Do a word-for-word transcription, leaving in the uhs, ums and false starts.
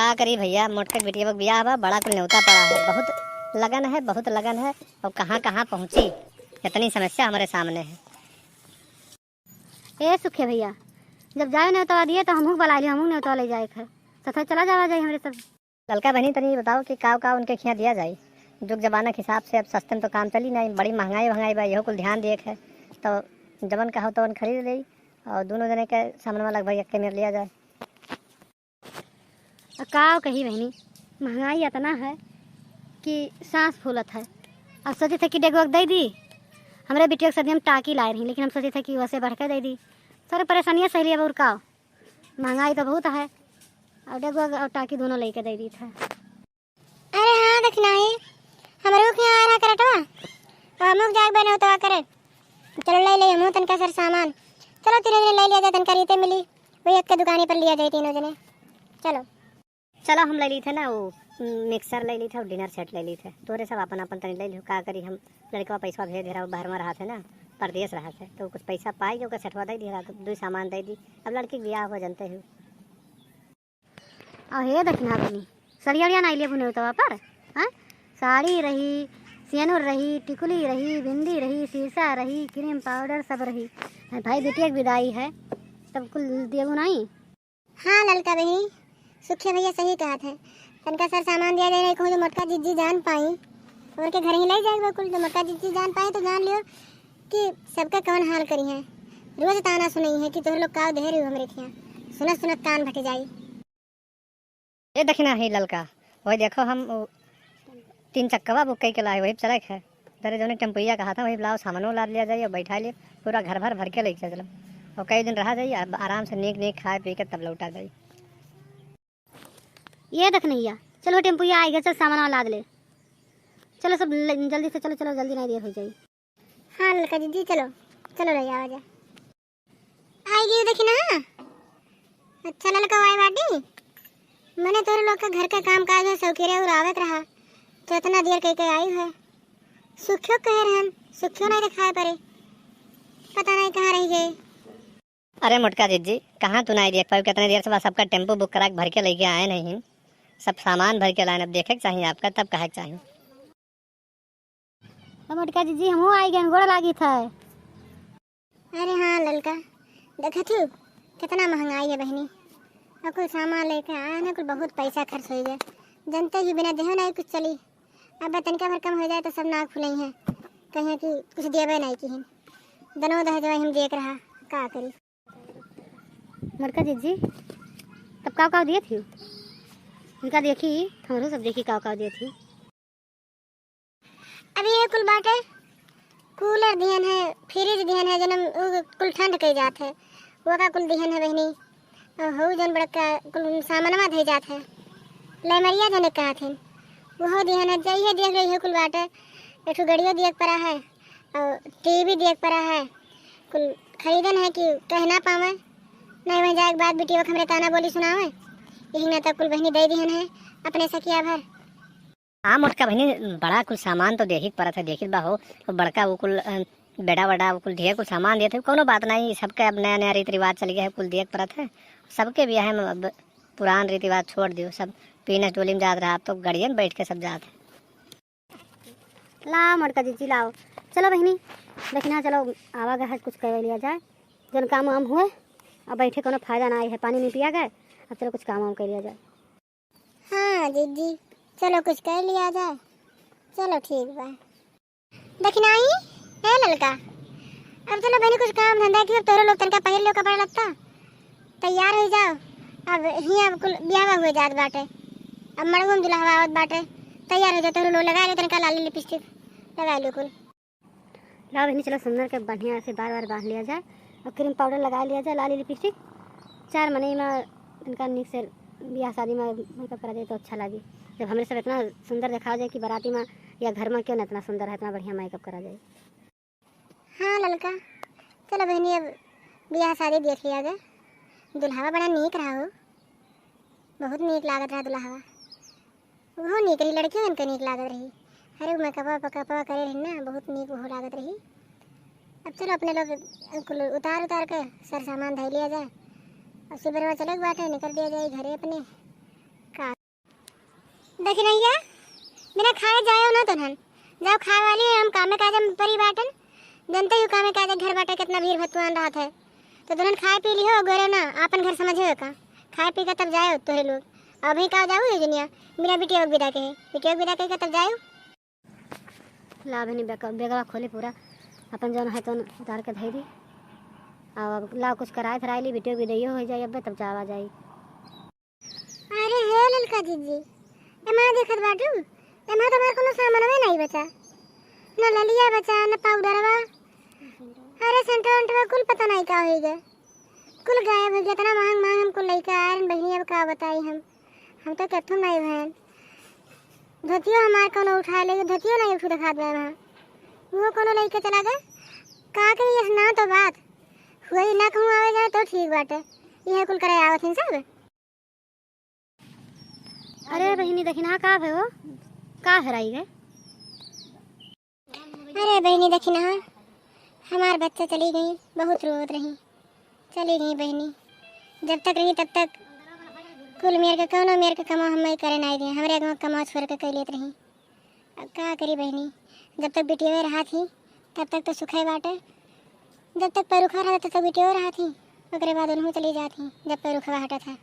का करी भइया, मोटका के बिटिया के बियाह बा, बड़ा कुल नेवता पड़ा है, बहुत लगन है, बहुत लगन है। अब कहाँ कहाँ पहुँची, इतनी समस्या हमरे सामने है। ए सुखे भइया, जब जाए नेवता दिए तो हमहू के बुलाइ लियो, हमहू के नेवता लइ जाए के है। सथै चला जावा जाई हमरे सब। ललका बहिनी, तनी बताओ कि काव काव उनके खियाँ दिया जाई? जुग जमाना के हिसाब से अब सस्ते में तो काम चली नाहीं, बड़ी महँगाई वहँगाई बा, इहो कुल ध्यान दिए के है। तो जवन कहो तवन खरीद लेई और दुनो जने के सामनवा लगभग एक्के मेर लिया जाए। अब काव कही बहिनी, महँगाई इतना है कि साँस फूलत है। अब सोचित है कि डेगवा के दइ दी, हमरे बिटिया के सदिया में टाकी लाए रही, लेकिन हम सोचित है कि वसे बढ़ के दइ दी। सारे परेशानियाँ सह लिया और काव। महँगाई तो बहुत है, और डेगवा और टाकी दुनो लइके दइ दीत है। अरे हाँ, दखिनही, हमरो के यहाँ आ रहा करटवा, और हमहू के जाए बने होतवा करे। चलो लइ लेई हमहू तनका सर सामान। चलो तीनों जने लइ लिया जाए, तनका रीते मिली, वही एक के दुकानी पर लिया जाए तीनों जने। चलो। चलो हम लइ लीत है ना, वो mixer लइ लीत है और dinner set लइ लीत है। तोरे सब आपन आपन तनी लइ लियो, का करी हम, लड़कवा पैसवा भेज दे रहा, वो बाहर में रहत है ना, परदेस रहत है, तो कुछ पैसा पाई जो ओकर सेठवा दइ दिया रहा, तो दुई सामान दइ दी। अब लड़की के बियाह हो, जनते हो। अउ हे दखिनहा बहिनी, सड़िया उड़िया नाहीं लेबू नेवतवा पर, हाँ? साड़ी रही, सेनुर रही, टिकुली रही, बिंदी रही, सीसा रही, cream powder सब रही। अरे भाई, बिटिया के बिदाई है, तब कुल देबू नाहीं? हाँ ललका बहिनी, सुखिया भइया सही कहत है। तनका सर सामान दिया जाए, नाहीं कहूँ जो मोटका जिज्जी जान पाई, उनके घर ही लइ जाए बा कुल। जो मोटका जिज्जी जान पाई तो जान लियो कि सबका कौन हाल करी है। रोज ताना सुनई है कि तोहरे लोग काव देहे रही हमरे खियाँ। सुनत सुनत कान फट जाई। ए दखिनही ललका, वही देखो हम उ तीन चक्कवा book कइके लाए, वही चले के है। तरे जौने टेम्पुइया कहा था, वही बुलाओ, सामानो लाद लिया जाई और बैठा लिए, पूरा घर भर भर के लइके चलो। और कई दिन रहा जाई, अब आराम से नीक नीक खाए पी के तब लौटा जाई। ए दखिनहिया, चलो टेम्पुइया आइ गया, चल सामानवा लाद ले। चलो सब ल-, जल्दी से चलो, चलो जल्दी, नाहीं देर होइ जाई। हाँ ललका जिज्जी, चलो, चलो रही आवा जा। आइ गई देखी ना। अच्छा ललका आइ बाटी। मने तोरे लोग के घर के काम काज है, सौकेरे और आवत रहा, तो इतना देर कइके आई है। सुखियो कहे रहन, सुखियो नाहीं देखाए परे, पता नाहीं कहाँ रहि गए। अरे मोटका जिज्जी, कहाँ तू नाहीं देख पाई, कितने देर से बस सबका टेम्पू book करा के भर के लइके आए नहीं, सब सामान भर के लाए, अब देखे के चाहिए आपका, तब कहे के चाहिए। तो मोटका जिज्जी, हमहू आइ गए, गोड़ लागित है। अरे हाँ ललका, देखत हूँ कितना महँगाई है बहिनी, और कुल सामान लइके आए ना, कुल बहुत पैसा खर्च होइ गए, जनते ही बिना देहो नाहीं कुछ चली। अब तनिका भर कम होइ जाए तो सब नाक फुलई हैं, कहिए कि कुछ देबे नाहीं किहिन, दनो दहेजवा हम देख रहा, का करी। मोटका जिज्जी, तब काव काव दिए थी? इनका देखी, हमरो सब देखी काव काव दिए थी। अब ये कुल बाटे, cooler दिहन है, fridge दिहन है, जनम उ कुल ठंड कइ जात है, वो का कुल दिहन है बहिनी। और हऊ जौन बड़का कुल सामानवा धइ जात है, लैमरिया जने कहत हन, उहो दिहन है। जइहे देख रही है कुल बाटे, एक ठो गड़ियो दिए के परा है और टीवी दिए के परा है। कुल खरीदन है कि कह ना पावे, नहीं वहीं जाए के बाद बिटिया हमरे ताना बोली सुनावे। यही ना तब कुल बहिनी दे दिहन है अपने सकिया भर। हाँ मोटका बहिनी, बड़ा कुल सामान तो देखी के परत है, देखी बा हो, वो बड़का वो कुल, अ, बेड़ा वड़ा वो कुल ढेर कुल सामान देत है, कौनो बात नहीं, सबके अब नया नया रीति रिवाज चल गया है, कुल देख परत है, सबके बियाह में अब पुरान रीति रिवाज छोड़ दियो, सब पीनस डोली में जात रहा, अब तो गड़िया में बैठ के सब जात है। लाओ मोटका जिज्जी लाओ, चलो बहिनी, देखना चलो आवा गए है, कुछ कर लिया जाए, जौन काम वाम हुए, अब बैठे कौनो फायदा ना आई है, पानी नहीं पिया गए, अब चलो कुछ काम वाम कर लिया जाए। हाँ जिज्जी, चलो कुछ कर लिया जाए। चलो ठीक बा। दखिनाई, ए ललका, अब चलो बहिनी कुछ काम धंधा की, अब तोहरो लोग तनका पहिर लो कपड़ा लत्ता, तैयार होइ जाओ। अब हियाँ अब कुल बियाहवा हुए जात बाटे, अब मड़वा में दुल्हवा आवत बाटे, तैयार होइ जाओ। तोहरो लोग लगा लो तनका लाली लिपस्टिक, लगा लो कुल। लाओ बहिनी, चलो सुंदर के बढ़िया से बार बार बांध लिया जाए और cream powder लगा लिया जाए, लाली लिपस्टिक। चार मनई में इनका नीक से बियाह शादी में मेकअप करा जाए तो अच्छा लागी। जब हमरे सब इतना सुंदर देखावा जाए कि बाराती में या घर में क्यों ना इतना सुंदर है, इतना बढ़िया मेकअप करा जाए। हाँ ललका, चलो बहिनी, अब बियाह शादी देख लिया जाए। दुल्हावा बड़ा नीक रहा हो, बहुत नीक लागत रहा दुल्हावा। उहो नीक रही, लड़कियों इनके नीक लागत रही। अरे, उ मेकअपवा पकअपवा करे रही ना, बहुत नीक उहो लागत रही। अब चलो, अपने लोग कुल उतार उतार के सर सामान धइ लिया जाए और सुबेरवा चले के बाटे, निकल दिया जाए घरे अपने। का दखिनहिया, बिना खाए जायो ना तोहन। जाओ खाए वाली है, हम कामे काजे में परी बाटन। जनते ही कामे काजे घर बाटे, कितना भीड़ भतुआन रहत है। तो तोहन खाए पी लिहो, गोरे ना, आपन घर समझे का। खाए पी के तब जायो तोहरे लोग। अभी का जाऊ ये दुनिया, बिना बिटिया के विदा के, बिटिया के विदा के तब जायो। ला बहिनी, बेग-, बेगवा खोली पूरा, अपन जौन है तौन उतार के धई दी। अब, अब ला कुछ कराए धराए ली, बिटियो के विदाइयो हो जाई, अब्बे तब जावा जाई। अरे हे ललका जीजी, एमा देखत बाटू, एमा तो हमार कोनो सामानवे नहीं बचा, न ललिया बचा, न पाउडरवा, अरे सेंटवा वेंटवा कुल पता नहीं का होई गए, कुल गायब हो गया। इतना महंग महंग हम कुल लइके आए रहन बहिनी, अब का बताई हम, हम तो कथू नहीं भैन। धोतियो हमार कोनो उठा ले, धोतियो नहीं उठू दिखात बा वहाँ, वो कोनो लइके चला गए। का कही, ये ना तो बात हुई, ना कहूँ आवे जाए तो ठीक बाटे, यह कुल करे आवत हैं सब। अरे बहिनी, दखिनहा का भयो? का हेराई गए? अरे बहिनी, दखिनहा, हमार बच्चा चली गई, बहुत रोवत रही, चली गई बहिनी। जब तक रही तब तक कुल मेर के, कौनो मेर के कमाओ हम करे नहीं दिए, हमरे अगवा कमाओ छोड़ के कह लेत रही। अब का करी बहिनी, जब तक बिटिया रहा थी तब तक तो सुखै बाटे, जब तक परुखा रहा तब तक बिटिया रहा थी, ओकरे बाद उनहू चली जात ही जब परुखा हटा था।